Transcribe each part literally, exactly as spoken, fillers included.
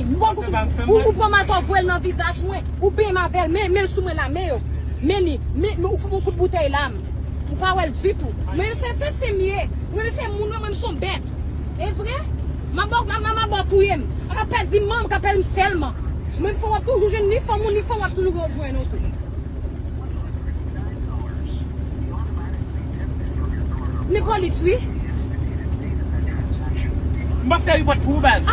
Ou, ou, ou pran matò voye l nan vizaj mwen. Ou benyen m avè l. Men, men l sou mwen la, men yo. Men li. Men, men ou fè m yon kout boutèy la. Ou pa wè l ditou. Mwen se, se, se m ye. Mwen se moun, mwen, mwen se yon bèt. E vre? M ap ba, m ap, m ap ba w touye m. Ak ap pèdi manm, k ap pèdi m sèlman. Mwen fò w ap toujou jwenn ni fanm ou, ni fanm w ap toujou jwenn ou tou. Ni polis, wi. M ap fè repòt pou ou, baz.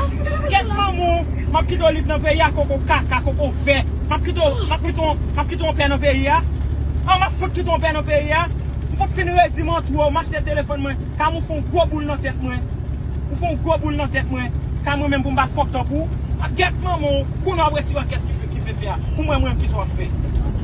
Gèt manman w, m ap kite w lib nan peyi a, koko kaka, koko vè. M ap kite w, m ap kite w, m ap kite w anpè nan peyi a. An, m ap fout kite w anpè nan peyi a. M fout fin redi m antwo, m achte telefòn mwen. Ka m ou fè yon gwo boul nan tèt mwen. Ou fè yon gwo boul nan tèt mwen. Ka mwen menm pou m pa fòk tan pou ou. Gèt manman w, kounye a w ap resevwa kès ki fè, ki fè fè a. Pou mwen, mwen, kisa w ap fè? Ok.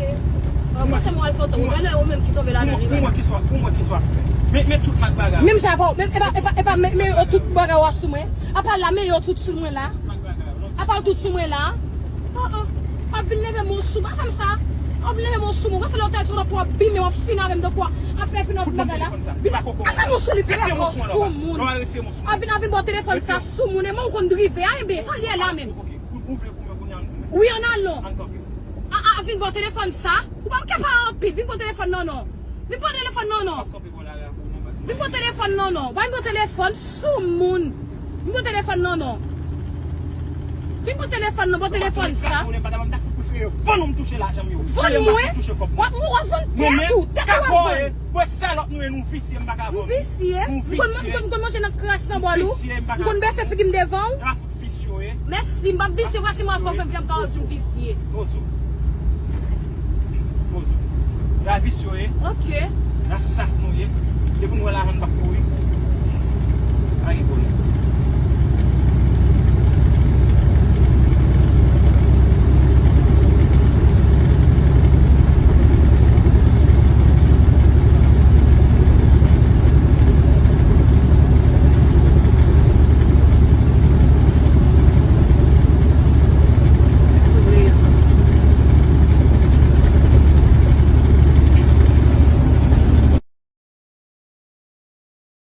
Bon, se mwen al fè tan. Ou wè lè ou menm ki tonbe ladan li. Pou mwen, kisa w ap, pou mwen, kisa w ap fè? Men, men tout mak bagay. Menm jan avè w, men, epa, epa, epa, men, men yo tout bagay w ap sou mwen. Apa la, men yo tout sou mwen la. Apa l tout sou mwen la. Oh, oh. W ap vin leve men w sou mwen, pa fè m sa. W ap vin leve men w sou mwen. Wè se lè w ta di w ap abime, w ap fin avè m, donk w ap fè fin avè m bagay la. Asa men w sou li, fè kò sou moun. A vin, a vin bò telefòn sa sou moun, e mwen w konn drive, a, enben, sa l ye la menm. Wi, ann alon. A, a, a vin bò telefòn sa. Ou pa m kè pa anpil, vin bò telefòn non, non. Vin bò telefòn non, non. Vin bò telefòn non, non. Vin bò telefòn sou moun. Vin bò telefòn non, non. Vin bò telefòn non, bò telefòn sa. Vann mwen? W ap, w ap vann tèt ou, w ap vann. Mwen salòp nou ye, nou visye, m pa ka vann. M visye. M konn, m konn, m konn manje nan kras nan bòl ou. M konn bese figi m devan ou. Visye w ye. Mèsi, m p ap visye, paske mwen avè w menm jan m ka wè w di m visye. Bozo. Bozo. La visye w ye. Ok. La saf nou ye. Depi nou wè lajan nou p ap